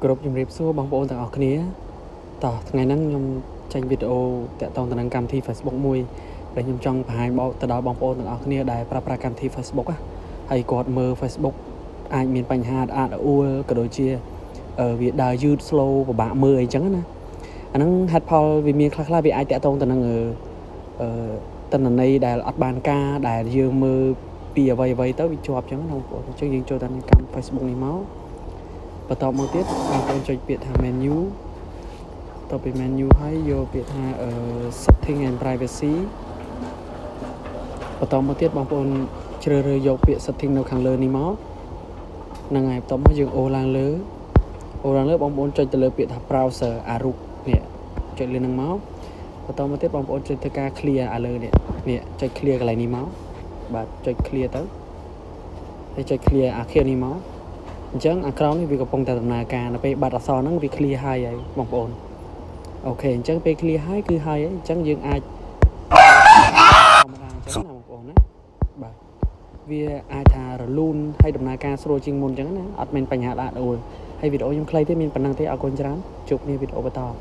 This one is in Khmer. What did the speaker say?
គ្រប់ជំរាបសួរបងប្អូនទាំងអស់គ្នាតោះថ្ងៃហ្នឹងខ្ញុំចេញវីដេអូតាក់ទងទៅនឹងកម្មវិធី Facebook មួយដែលខ្ញុំចង់បង្ហាញបកទៅដល់បងប្អូនទាំងអស់គ្នាដែលប្រើប្រាស់កម្មវិធី Facebook ណាហើយគាត់មើល Facebook អាចមានបញ្ហាអាតអួលក៏ដូចជាអឺវាដើរយឺត slow ពិបាកមើលអីចឹងណាអាហ្នឹងហេតុផលវាមានខ្លះៗវាអាចតាក់ទងទៅនឹងអឺអឺតន្នន័យដែលអត់បានការដែលយើងមើលពីអ្វីអ្វីទៅវាជាប់ចឹងណាបងប្អូនអញ្ចឹងយើងចូលទៅในកម្ម Facebook នេះមក បន្តមកទៀតបងប្អូនចុចពាក្យថា menu តទៅពី menu ហើយយកពាក្យថាអឺ setting and privacy បន្តមកទៀតបងប្អូនជ្រើសរើសយកពាក្យ setting នៅខាងលើនេះមកហ្នឹងហើយបន្ទាប់មកយើងអូសឡើងលើអូសឡើងលើបងប្អូនចុចទៅលើពាក្យថា browser អារូបនេះចុចលើហ្នឹងមកបន្តមកទៀតបងប្អូនចុចធ្វើការ clear អាលើនេះនេះចុច clear កន្លែងនេះមកបាទចុច clear ទៅហើយចុច clear អា clear នេះមកអញ្ចឹងអាក្រោមនេះវាកំពុងតែដំណើរការនៅពេលបាត់អក្សរហ្នឹងវា clear ហើយហើយបងប្អូន OK អញ្ចឹងពេល clear ហើយគឺហើយហើយអញ្ចឹងយើងអាចធម្មតាអញ្ចឹងណាបងប្អូនណាបាទវាអាចថារលូនហើយដំណើរការស្រួលជាងមុនអញ្ចឹងណាអត់មានបញ្ហាដាក់ដួលហើយវីដេអូខ្ញុំខ្លីទេមានប៉ុណ្ណឹងទេអរគុណច្រើនជួបគ្នាវីដេអូបន្ត។